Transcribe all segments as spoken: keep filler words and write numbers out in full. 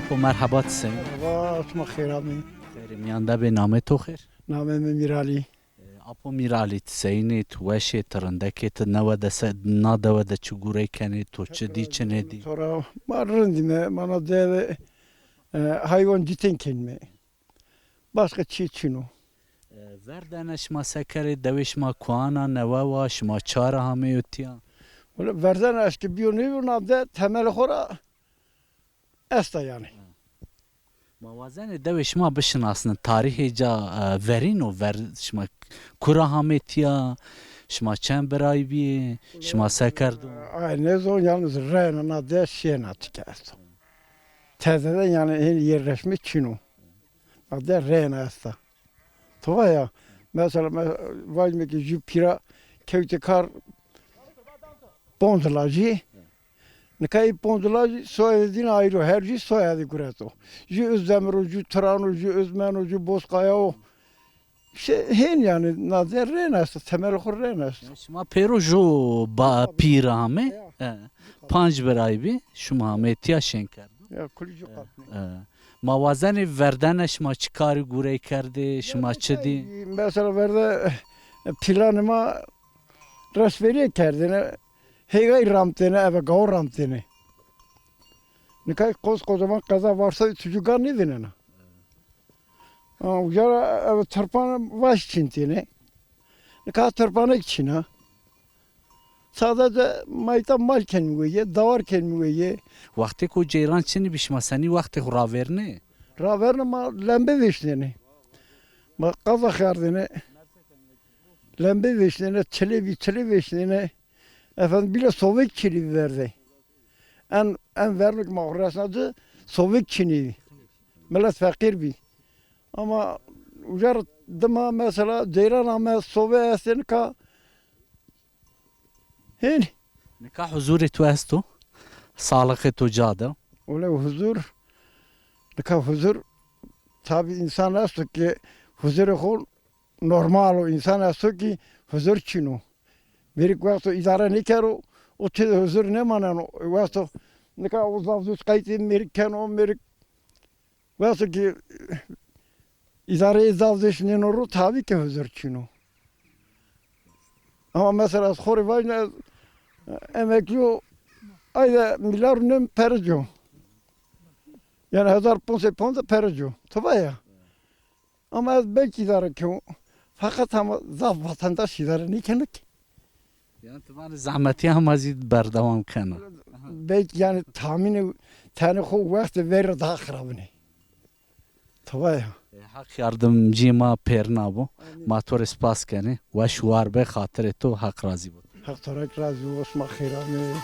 Apo merheba, ti seyîn? Merheba, sima xêr amê. Xêrê mîyan de bê, namê to xêr? Namê mi Mîralî. E, Apo Mîralî, ti seyîn ê, ti weş ê, ti rindek ê, ti newe de se-, na dewe de çi gurey kenê, to çi dî, çi nêdî? To ra ma rindîme, ma na dewe, e, haywan citên kenîme. Başka çî çin o. E, verdene şima se kerê, dewê şima kuan a, newe wa, şima çara hamêyo tîya? Wele verdene eşke bîyo nêbîyo, na de temelê xo ra esta yanî. Ma wazenê dewê şima bişinasnin, tarîhê ca, e, verîn o, ver, şima kura hamê tîya, şima çend birayî bîyê, şima se kerdo? Ay, nêzon, yalnız reyna na de şêna tike esto. Tezeden yanî hên yerleşme çin o. Na de reyna esta. To va ya, mesela, me-, vajîme ke jû pîra kewtê kar ponc lajî. Nika ê ponc lajî soyadê dîna ayro, her jû soyadê gureto. Jû Özdemir o, jû Turan o, jû Özmen o, jû Bozkaya o. Şey, hên yanî, na de reyna esta, temelê xo reyna esta. Şima pêro jû ba-, pîr amê? Ya. E, panc birayî bî, şima amê tîya şên kerdo. Ya, kulî jû qatnê. E, ma wazenê verdene şima çi karî gurey kerdê, şima çi dî? Mesela verde, e, planê ma resverîye kerdêne, hêgay ramtêne, eve gawo ramtêne. Nika koskocaman qeza Varsoya tu jû ga nêvînena. Ha, uca ra eve tirpan vaş çintêne. Nika tirpanek çin a. Sadece ma îta mal kenîme weye, dawar kenîme weye. Wextêko ceyran çinî bî, şima senî wextê xo ravêrnê? Ravêrnê, ma lembe vêşnêne. Ma qaza xerdêne. Lembe vêşnêne, çilê bî, çilê vêşnêne. Efendim, bîle sovek çinî bî verde. En, en verno ke ma xo resna ci, sovek çinî bî. Milet feqîr bî. Ama uca ra dima mesela ceyran ame, sove estê, nika hênî. Nika huzurê to esto? Saxlixê to ca de? Wele huzur, nika huzur, tabî însan esto ke huzurê xo normal o, însan esto ke huzur çin o. Mêrik wexto îdare nêkero, o têde huzur nêmaneno. Wexto nika o zaf zû qaytê mêrik keno, mêrik wexto ke îdareyê zaf zêş nêno ro, tabî ke huzur çin o. Ama mesela ez xo rê vajîne, ez emeklî yo, ayde milyar û nêm pere co. Yanî hezar ponc sey pound pere co. To va ya. Ama ez belkî îdare kewm. Feqet ama zaf vatandaş îdare nêkeno ki. Yanî ti vanê zehmetî ama zî berdewam kena. Belkî yanî tahmînê tenê xo wextê verî ra daha xirabin ê. Tawaya. E, Heq yardimcîyê ma pêrina bo. Amîn. Ma to rê spas kenê. Weş û war be, xatirê to, Heq razî bo. Heq to ra kî razî bo, şima xêr amê.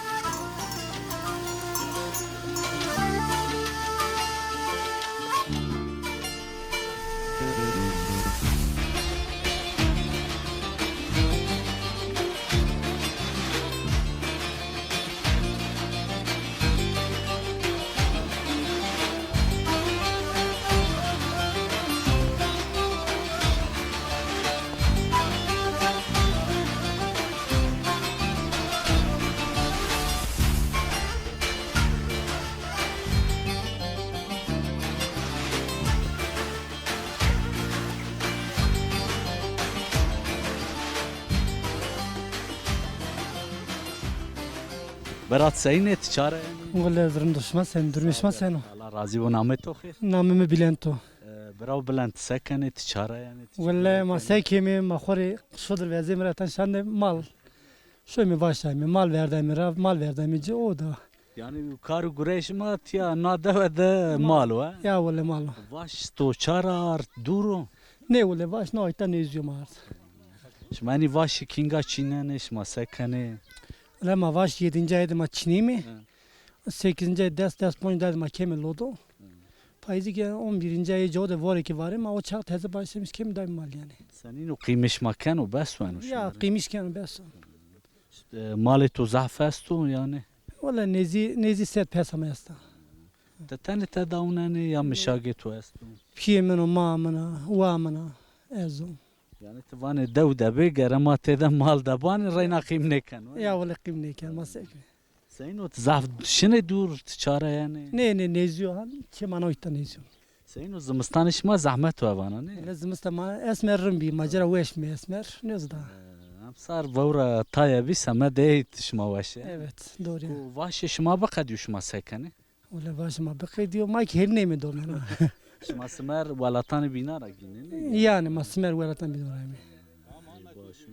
Bira, ti seyîn ê, ti ça ra yenê? Wele ez rind o, şima seyîn, durumê şima seyîn o? Allah razî bo, namê to xêr? Namê mi Bülent o. E, birawo Bülent, ti se kenê, ti ça ra yenê, ti ça ra yenê? Wele ma se kemê, ma xo rê şodir vezê mi ra tan şande mal. Şoyme vaş dayme, mal verdayme ra, mal verdayme ci, o da. Yanî kar û gureyê şima tîya na dewe de mal o, he? Ya wele mal o. Vaş to ça ra ard, dûr o? Nê wele vaş na îta nêzdî yo ma ard. Şima enî vaşî kînga çînenê, şima se kenê? Wele ma vaş yedinci ay de ma çînîme. He. Sekizinci ay, des, des ponc de ma keme lodo. He. Payîzî ke on birinci ayê co de vore ke varê ma o çax teze başlamış keme dayme mal yanî. Senîn o, qîmê şima keno, bes weno şima rê? Ya, qîmîş keno, bes o. E, malê to zaf esto yanî? Wele nêzî, nêzî sed pesa mi esta. Ti tenê tedawunenê ya mişagê to esto? Pîyê min o, ma min a, wa min a, ez o. Yanî ti vanê dew de bê, gere ma têde mal de banê, reyna qîm nêkeno, he? Ya wele qîm nêkeno, ma se kenê. Seyno, ti zaf şinê dûr, ti çara yanî? Nê, nê, nêzî yo, ha, çê ma na îta nêzî yo. Seyno, zimistanê şima zehmet o vana, nê? Hele zimistan ma esmer rind bî, ma ci ra weş bî esmer, nêzî da. Ee, emsar vewra taye bî, semedê ey şima weş ê. Evet, doğru. Ku vaşê şima biqedîyo, şima se kenê? Wele vaşê ma biqedîyo, ma kî hêrîneyme domena. Şima simer welatanê bîna ra gînenê? Yanî ma simer welatan bîna ra yeme. Ey, baş o.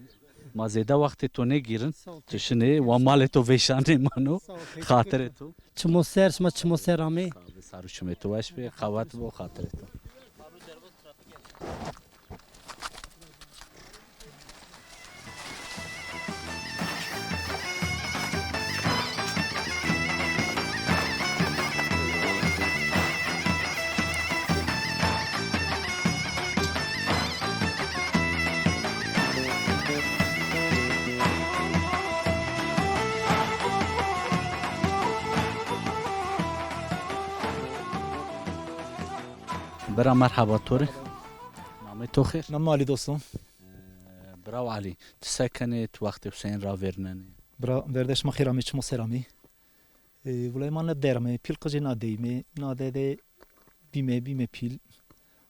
Ma zêde wextê to nêgîrin. Sağ ol. Tu şinê, wa malê to vêşanê mano. Sağ ol, teşekkür ederim. Xatirê to. Çimo ser, şima çimo ser amê. Sağ ol, sar û çimê to weş bê, qewet bo, xatirê to. Bira, merheba to rê. Namê to xêr? Namê Alî Dosto. Ee, birawo Alî, ti se kenê, ti wextê Huseyîn ravêrnenê? Bira, verde şima xêr amê, çimo ser amê. Ee, wulay ma na der amê, pîl qijê na deyî me, na de de bîme, bîme pîl.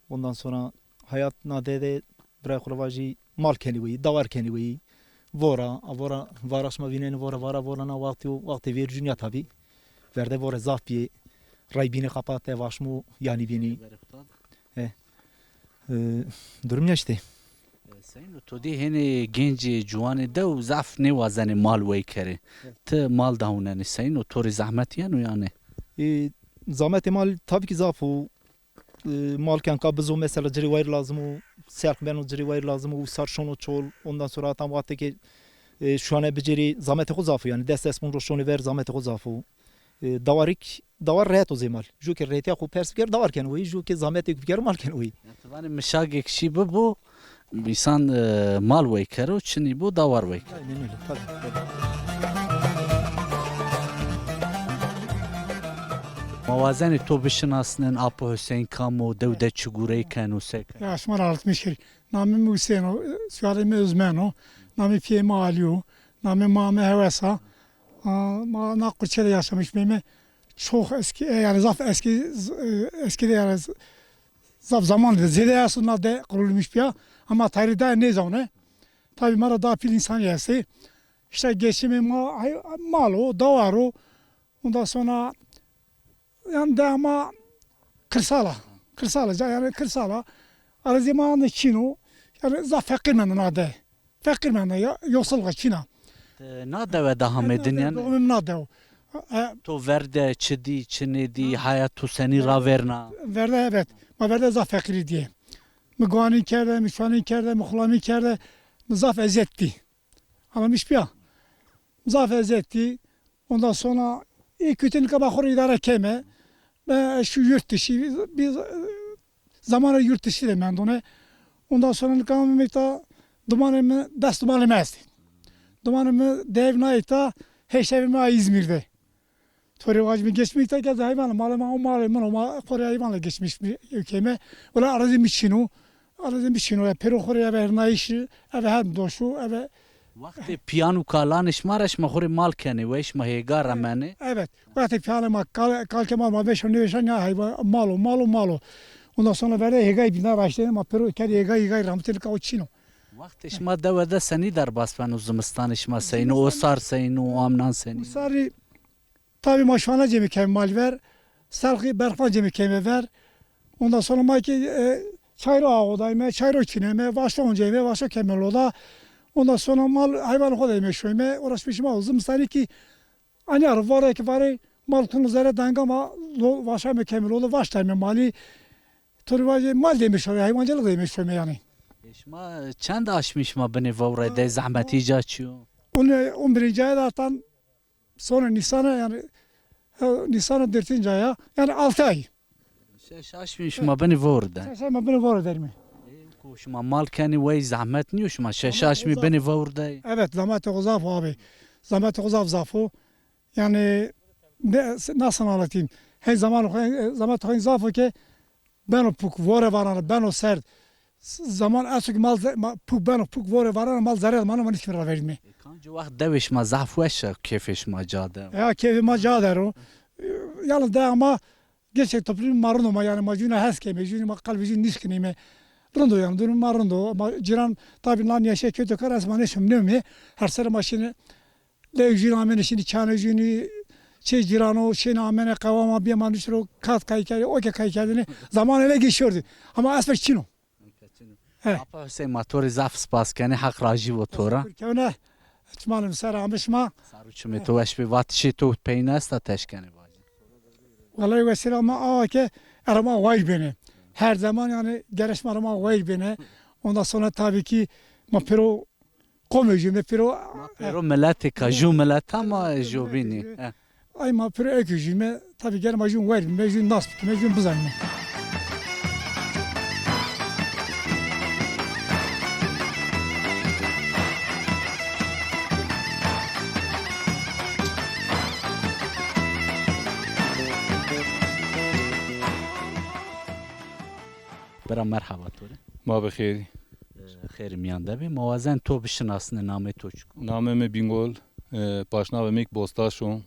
Ondan sonra hayat na de de birayê xo ra vajî mal kenî weyî, dawar kenî weyî. Vora, a vora, vara şima vînenê vora, vara, vora na wextî yo, wextê vêr cûnîya tabî. Verde vore zaf bîyê. Ray bînê qapate, vaşmo yanî bînî. He. E, durum ya işte. E, Seyno, to dî hênî gencê, ciwanê dew zaf nêwazenê mal wey kerê. Evet. Ti mal dahunenê, Seyno, to rê zehmet yeno yanî? E, zahmetê mal tabii ki zaf o. E, mal kenka bizo mesela ci rê wayir lazim o, selq beno ci rê wayir lazim o, usar şono çol, ondan sonra hatan wextê ke, e, şuane bicêrî zahmetê xo zaf o yanî, des des pon ro şonê ver zahmetê xo zaf o. E, dawarik, dawar rehet o zê mal. Ju ke rehetiya xo pers biker, dawar keno weyî, ju ke zahmetêk biker, mal keno weyî. Ya ti vanê mişagêk şî bibo, însan, e, mal wey kero, çinî bo, dawar wey kero. Aynen öyle, tabii, tabii. Ma wazenê to bişinasnin, Apo Huseyîn kam o, dew de çi gurey keno, se keno? Ya, şima ra altmış kere. Namê mi Huseyîn o, soyadê mi Özmen o, namê pîyê mi Alî yo, namê mama mi Hewes a. A, ma na qurçe de yaşamış bîme. Çok eski, e, yani zaf eski, z-, e, eski de yani z-, zaf zaman de, zêde esto na de kurulmuş bîya. Ama tarîh de nêzanê. Tabii ma ra daha pîl însanî estê. İşte geçimê ma, hay-, mal o, dawar o. Ondan sonra, yani de ama kırsal a. Kırsal a, yani kırsal a. Arazî ma ne çin o. Yani zaf feqîr mendê na de. Feqîr mendê ya, yoksul a, çin a. Ti na dewe de hamê dinya? Doğumê mi na dew. E, to verde çi dî, çi nêdî, haya to senî ravêrna? Verde, evet. Ma verde zaf feqîrî dîye. Mi guanî kerde, mi şuanî kerde, mi xulamî kerde, mi zaf eziyet dî. Anlamış bîya. Zaf eziyet dî. Ondan sonra iyi kötü nika ma xo rê îdare keme. Ben şu yurt dışı, biz, biz, e, zamanı yurt dışı de mendone. Ondan sonra nika mi ta dumanê mi, des dumanê mi estê. Dumanê mi dev na îta, heşt evê mi a İzmir'de. To rê vajîme geçmî îta ke hayvan, malê ma o malê min o, ma xo rê hayvanla geçmiş mi ülkeme. Ola arazî mi çin o. Arazî mi çin o, ya pêro xo rê eve hernayîş, eve hem doşu, eve. Wextê pîyan û kalanê şima ra şima xo rê mal kenê, wey şima hêga remenê? Evet. Wextê pîyanê ma kal, kal ke mal ma veşa nêveşa, ya hayvan, mal o, mal o, mal o. Ondan sonra verde hêgay bîna raştê ma pêro kerdî hêgay, hêgay rahmetê nika o çin o. Wextê şima dewe de senî derbas beno, zimistanê şima seyno, o sar seyno, o amnan senî? Usarî Tabii ma şuana cemî keme malî ver. Selqî berxvan cemî keme ver. Ondan sonra ma ki, e, çayro ağodayme, çayro çineme, vaşo onceyme, vaşo keme loda. Ondan sonra mal, hayvan xo de yeme şoyme, uğraşmış ma o. Zimistanî ki, anîya ro vare ki vare, mal kunu zere danga ma lo, vaşame keme loda, vaş dayme malî. To rê vajê mal de yeme şoyme, hayvancılık de yeme şoyme yanî. E, şima çend aşmî şima binê vewre de, zehmetî ca çi yo? Onu, on birinci ayda atan Sonra Nîsana, yani, e, Nîsana dördüncü aya, yani altı ay. Şeş aşmî şima binê vewr de? Şeş ay ma binê vewr de derîme. E, ku şima mal kenî, wey zehmet nîyo şima şeş aşmî binê vewr de? Evet, zahmetê xo zaf o abi. Zahmetê xo zaf zaf o. Yani, ne, nasıl anlatayım? Hey zaman, hey, zahmetê xo zaf o ki beno puk, vore vanan, beno serd. Zaman esto ki mal ze-, ma, puk beno, puk vore vareno, mal zerre mano, ma nişkîme raverîme. E, kamcî wext dewê şima zaf weş a, kêfê şima ca der o? Ya, kêfê ma ca der o. Yalnız dewa ma gerçek toplum ma rind o, ma, yanî ma jûna hes keme, jûnî ma qelbê jûnî nişkinîme. Rind o yanî, durum ma rind o. Ma cîran tabî nan yaşa kötü kar, ez ma nêşim nêmê. Her sere ma şîne, lewê jûnî amene şîne, çanê jûnî, çê cîrano şîne amene, qewa ma bîye ma nişro, kat kay kerdî, o ke kay kerdîne. Zaman ele geçiyordu. Ama esmek çin o. He. Apa Hüseyin, ma to rê zaf spas kenê, Heq rajî bo to ra. Teşekkür kewne. Çimanê mi ser ame şima. Sar û çimê to weş bê, vatişê to peyna esta, teşkenê vajî. Vallahi wesîla ma awa ke erê ma wayîr bêne. Her zaman yanî gerek ma erê ma wayîr bêne. Ondan sonra tabii ki ma pêro qomê jû, me pêro. Ma pêro miletêka jû mileta ma jû bînî. He. Ay ma pêro eke jû me, tabii gerek ma jûn wayîr bîme, jûn nas bikîme, jûn bizanîme. Bira merhaba to rê. Ma bi xêrî. E, xêrî mîyan de bî. Ma wazen to bişinasnê, namê to çik o? Namê mi Bîngol, e, paşnavê mi kî Bostaş o.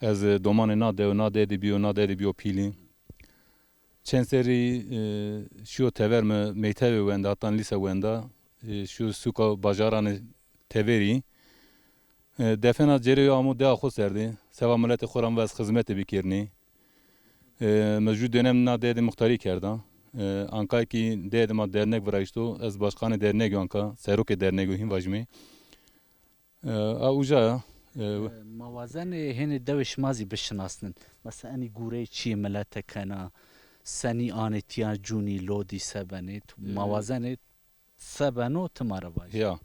Ez, e, domanê na dewe, na de de bîyo, na de de bîyo pîlî. Çend serrî, e, şîyo tever, mi mektebê wenda, hatan lîse wenda. E, şîyo sûka bajaranê teverî. E, defena cêrê yo amo dewa xo ser de. Seba miletê xo ra mi va ez xizmete bikerînî. E, mi jû dönem na de de muxtarî kerda. E, anka kî de de ma dernek virayîşto. Ez başkanê dernegî yo anka, serokê dernegî yo hîn vajîme. E, a uca ya. E, e, ma wazenê hênê dewê şima zî bişinasnin. Mesela enî gureyê çiyê milete kena, senî anê tiya cûnî, lodî se benê. Tu, ma e, wazenê se beno ti ma ra vajî. Ya.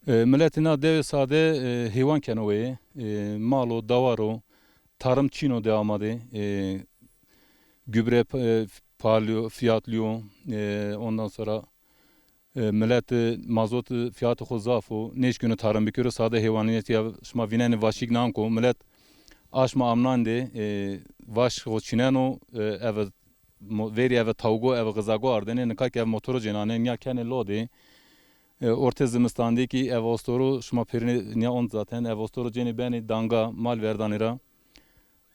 E, miletê na dewê sade, e, heywan keno weye. E, mal o, dawar o, tarım çin o dewa ma de. E, gübre, e, pahalı, fiyatlıyor. E, ondan sonra, e, milet, e, mazot, e, fiyatê xo zaf o. Nêşkîno tarım bikero, sade heywaniyet ya şima vînenê vaşîk nanko. Milet aşma amnan de, e, vaş xo çîneno, e, eve mo-, verî eve tawgo, eve xizago ardêne, nika kî eve motoro cênanê, nîya kenê lodê. E, ortê zimistanî de kî eve ostoro, şima pêrine nîya ont zaten, eve ostoro cênê benê danga, mal verdanê ra.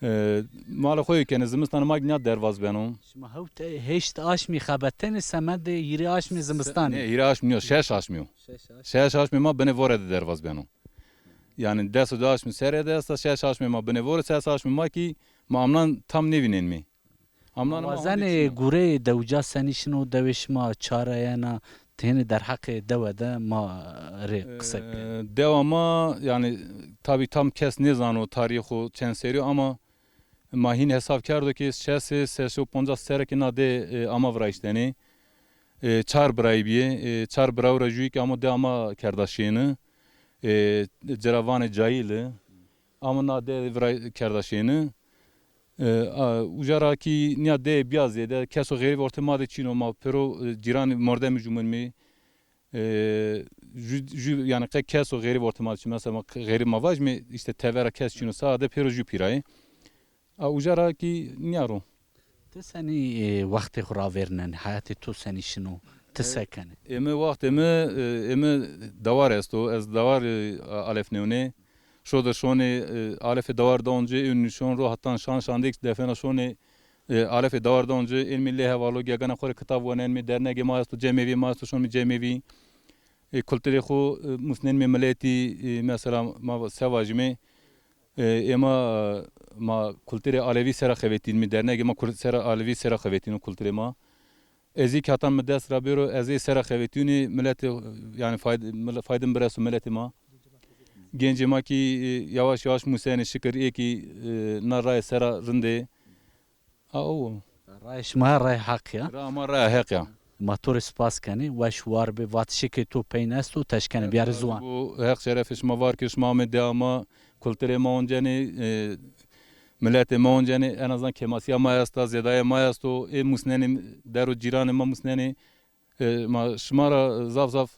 E, malê xo yê kenê, zimistanê ma kî nîya dervaz beno. Şima hewt, e, heşt aşmî xebetenê semedê hîrê aşmî zimistanî? Nê, hîrê aşmî nîyo, şeş aşmî yo. Şeş aşmî. Şeş aşmî ma binê vore de dervaz beno. Yanî des û di aşmî serê de esta, şeş aşmî ma binê vore, ses aşmî ma kî ma amnan tam nêvînenmî. Amnan ma honde çin o. Wazenê gureyê dewca senî şino, dewê şima ça ra yena, ti hênî derheqê dewe de ma rê qise kenê. E, dewa ma, yanî, tabî tam kes nêzano tarîxê xo çend serrî yo ama ma hîn hesab kerdo ke şeş sey, şeş sey û poncas serre ke na de, e, ama virayîştenê. E, çar birayî bîyê. E, çar birayo ra jûyî ke amo de ama kerda şêni. E, ci ra vanê cayîli. Ama na de viray kerda şêni. E, a, uca ra kî nîya de bîya zêde. Keso xerîb ortê ma de çin o. Ma pêro, e, cîranî mordemî jûminmî. E, jû, jû, yanî qe keso xerîb ortê ma de çin. Mesela ma xerîb ma vajîme, îşte tevera kes çin o. Sade pêro jû pîrayê. A, uca ra kî nîya ro. Ti senî, e, wextê xo ravêrnenê? Heyatê to senî şino? Ti se kenê? Ê mi, wextê mi, e, ê mi dawar esto. Ez dawar, e, a-, alefnêwnê. Şo de şonê, e, alefê dawar dawn ci, ê nişon ro, hatan şan şandêk defena şonê, e, alefê dawar dawn ci, ênmî lê hevalo, gegana xo rê kitab wenenmî, dernegê ma esto, cemevî ma esto, şonmî cemevî. E, kulturê xo, e, musnenmê miletî, e, mesela ma se vajîme, e, ê ma, ma kulturê alevî sera xevetînmî, dernegê ma kul-, sera alevî sera xevetîno kulturê ma. Ez ê katan mi dest ra bêro, ez ê sera xevetînî, miletê, yanî fayde, mil-, fayde mi bireso miletê ma. Gencê ma kî, e, yavaş yavaş musenê, şikir ê kî, e, na rayê sera rindê. A, o. Rayê şima rayê heq ya. Raya ma raya heq ya. Ma to rê spas kenê, weş war bê, vatişêkê to peyna esto, ti eşkenê biyarê ziwan. Bu heq şerefê şima var ke şima amê dewa ma, kulturê ma oncenê, e, miletê ma oncenê, en azından kêmasîya ma esta, zêdayê ma esto, ê musnenê, der û cîranê ma musnenê. E, ma şima ra zaf zaf,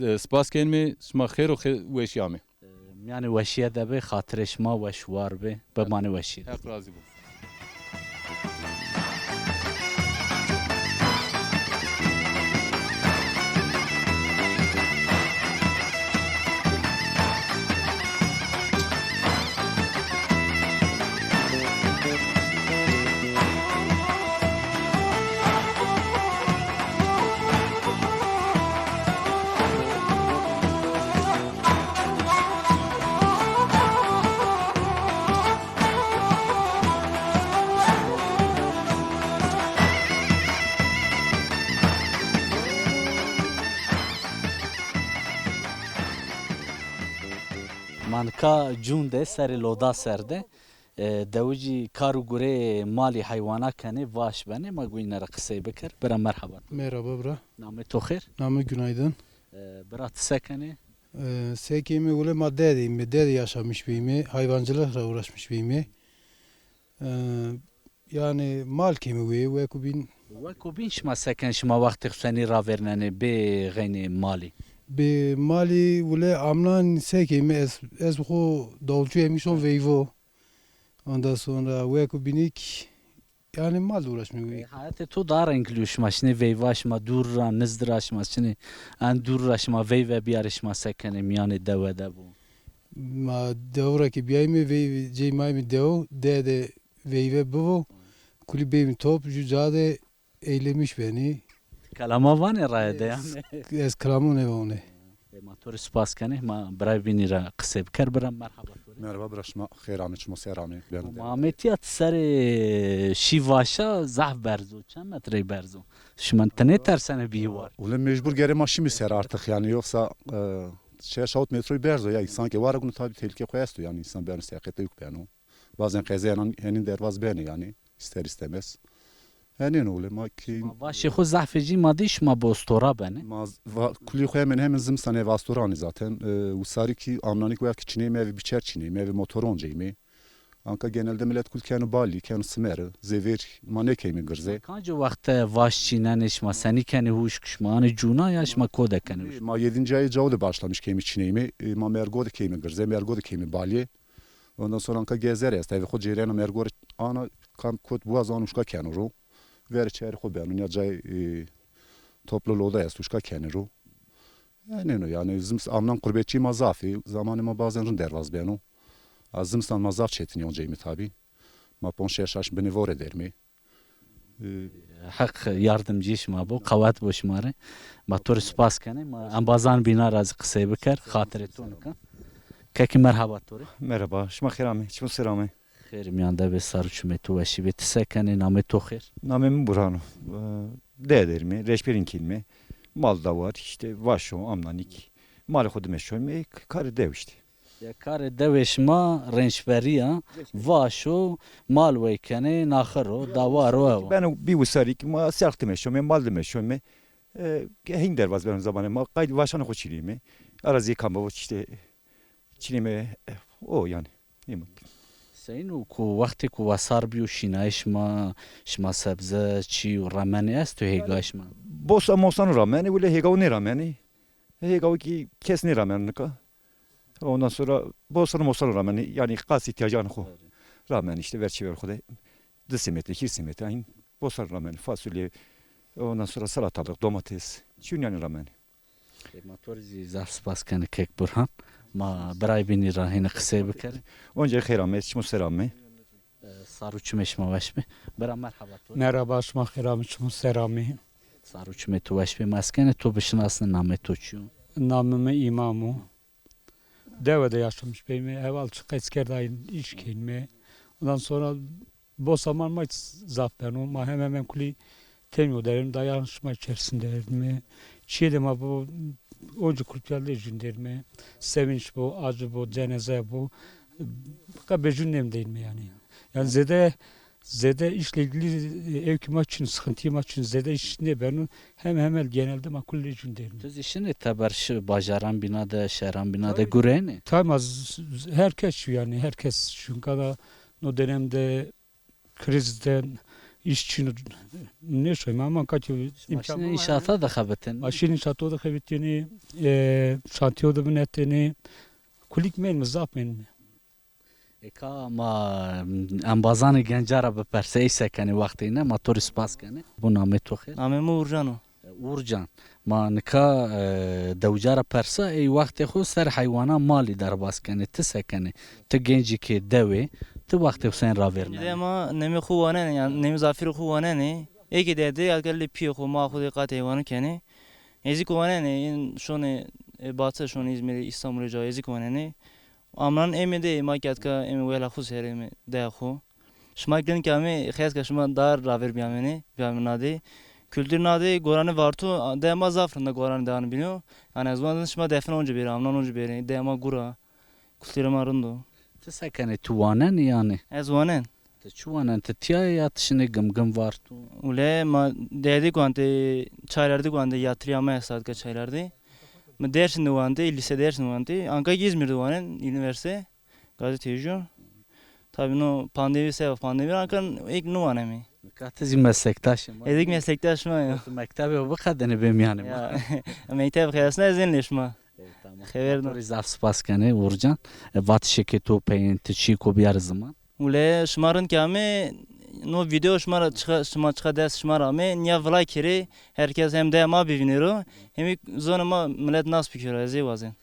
e, spas kenîme, şima xêr û xê-, weşî amê. E, mîyanê weşîye de bê, xatirê şima weş war bê, bimanê weşîye de. Heq razî bo. Ka cûn de serê loda ser de, e, dewicî kar û gurê malî heywana kenê, vaş benê, ma guynî ra qisey biker. Bira merheba. Merhaba bira. Namê to xêr? Namê günaydın. E, bira ti se kenê? E, sekê mi wile ma dedeyim, dede yaşamış beyim, hayvancılıkla uğraşmış beyim. E, yani mal kemi wê, weko bîn. Weko bîn şima se ken, şima wextê xo senî ravêrnenê bê xeynê malî? Bê malî wile amnan se kemi ez, ez xo davulcu emişon veyvo. Ondan sonra weko bînik yani mal uğraşmıyor. E, hayatê to daha renkli yo, şima şinê veyva, şima dûr ra, nizd ra, şima şinê en dûr ra, şima veyve biyarê, şima se kenê, miyanê dewe de bo? Ma dew ra ki biyayme veyve, cey mayme dew, de de veyve bivo, kulî beyme top, ju ca de eylemiş benî. Kelama vanê raye de yanî? Ez kelamo nêvonê. E, ma to rê spas kenê, ma birayê bînî ra qisey biker, bira merhaba to rê. Merhaba bira, şima xêr amê, çimo ser amê. Ma amê tîya ti serê şî vaşa zaf berz o, çend metrey berz o? Şima ti nêtersenê bîyî war? Wile mecbur gerê ma şimî ser artık yani, yoksa, e, şeş hawt metroy berz o ya, insan ke war guno tabi tehlike xo esto yani, insan beno seqete yuk beno. Bazen qezaya henin derbaz benê yani, ister istemez. Henin o wile ma ki. Ma vaşê xo zaf vecî, ma dî şima bi ostora benê. Ma z-, va-, kulî xo hemen hemen zimistan ev astora anê zaten. E, wisarî ki amnanî ki wextî çineyme, ev biçer çineyme, ev motor onceyme. Anka genelde millet kul keno balî, keno simeri, zêvêr ma nêkeyme girze. Kancî wexte vaş çînenê, şima senî kenê huşk, şima anê cûna ya şima ko de kenê huşk? Ma yedinci ayê cawo de başlamış keyme çineyme. E, ma mergo de keyme girze, mergo de keyme balî. Ondan sonra anka gezer est. Evê xo cêrena mergor ana kam kot buaz an uşka keno ro. Verê çerê xo beno. Ya cay, e, toplu loda est uşka kenê ro. Yanî no, yani zim amnan qurbetçî ma zafî. Zamanê ma bazen rind derbaz beno. A zimistan ma zaf çetinî onceyme tabi. Ma ponc şeş aşm binê vore dermê. E, Heq yardimcî şima bo, qewet bo şima rê. Ma to rê spas kenê. Ma embazan bîna ra zî qisey biker, xatirê to nika. Kekî merhaba to rê. Merhaba, şima xêr amê, çimo ser amê. Xêr miyan de bê, sar û çimê to weşî bê. Ti se kenê, namê to xêr? Namê mi Burhan o. E, de dermê, reşberîn kînmê. Mal da war, işte vaşo, amnanîk. Malê xo dimeşoymê, k-, karê dew işte. Ya karê dewê şima rençberî ya, vaş o, mal wey kenê, naxir o, dawar o, ew o. Beno bî wisarî ki ma serq dimeşome, mal dimeşome. E, hîn derbaz beno zamanê ma, qayt vaşanê xo çinîme. Arazî kam bo, işte çinîme, e, o yani. Nîme. Seyîn o ku wextê ku wesar bîyo şînayê şima, şima sebze, çî û remenê esto hêga şima? Bosa mosan ramenê, wile hêga o nêramenê. Hêga o ki kes nêramenê nika. Ondan sonra bostan mostan ramenê, yani qas îhtîyacan xo ramenê, işte ver çêver xo de di sê metre, hîrê sê metre, ayın bostan ramenê, fasulye, ondan sonra salatalık, domates, çîn yani ramenê. E, ma to rê zî zaf spas kenê kek Burhan. Ma birayê bînî ra hênî qisey bikerê. Onca xêr amê, çimo ser amê. E, sar û çimê şima weş bê. Bira merhaba to. Merhaba, şima xêr amê, çimo ser amê. Sar û çimê to weş bê. Ma ez kenê to bişinasnê, namê to çi yo? Namê mi Îmam o. Dewe de yaşamış beyme. Heval çi qeç kerd ayın îş keynme. Ondan sonra bosaman ma zaf beno. Ma hemen hemen kulî temyo derim. Dayan şima içerisinde erdime. Çiye de ma bu onca kulpiyalde jün derime. Sevinç bu, acı bu, cenaze bu. Ka bejün nem değilme yani. Yani zede zede işle ilgili, e, ev ki ma çin, sıkıntı ma çin, zede iş ne beno. Hem hemen genelde ma kulli jün derime. Tu zî şinê teber şi bajaran bîna de, şeran bîna de gurenê? Tamam, herkes şu yani, herkes şu kadar no dönemde krizden, işçi nêşoyme ama ka ki imkan. Şima şinê înşaata de xebitên? Ma şinê înşaato de xebitênê, e, şantiyo de binetênê. Kulîk mênme, zaf mênme. Ê ka ma embazanê genca ra biperse, ey se kenê wextê îne, ma to rê spas kenê. Bu namê to xêr? Namê mi Urcan o. Urcan, ma nika, e, dewca ra persa, ey wextê xo ser heywanan malî derbaz kenê, ti se kenê? Ti gencêkê dew ê, ti wextê xo senî ravêrnenê? De ma nemê xo wanenê, yanî nemê zafîrê xo wanenê. Ê ke dede, ya ke lê pîyê xo, ma xo de qat heywanû kenê. Ê zî ke wanenê, yên şonê, e, Batı, şonê Îzmîrê, Îstanbulê, ca ê zî ke wanenê. Amnan êmê de, ma ke etka êmê wela xo ser êmê deya xo. Şima ke nika amê, xeyas ke şima daha ravêr bîyamênê, bîyamê na de. Kultur na de, gorane varto, deya ma zaf rind a, gorane deyan bîno. Yanî ez wazon şima define onca bêrê, amnan onca bêrê, deya ma gura. Kulturê ma rind o. Ti se kenê, tu wanen yanî? Ez wanen. Ti çi wanen? Ti tîya ya ti şinê Gimgim var tu? Ule ma derdî kuantê, çaylardî kuantê yatrîya ma esta dika çaylardî. Mi Dersim de wantê, lîse Dersim de wantê. Anka Îzmîr de wanen, unîversîte. Gazetecî. Tabî no pandemî sebeb pandemî anka êk nêwanemî. Nika ti zî meslektaşê ma. Ez êk meslektaş ma ya. Tu mektebê xo biqedêne bê mîyanê ma. Ya, mekteb xeyasna ez ên lê şima. Xever da. Zaf spas kenê Uğurcan. E, vatişê ke to peyên ti çî ko biyarî ziman. Ule şima rind ke amê, no video şima ra çıka, şima çıka dest şima ra amê, niya vila kerê, herkes hem de ma bivînero, hem zonê ma millet nas bikero, ez ê wazen.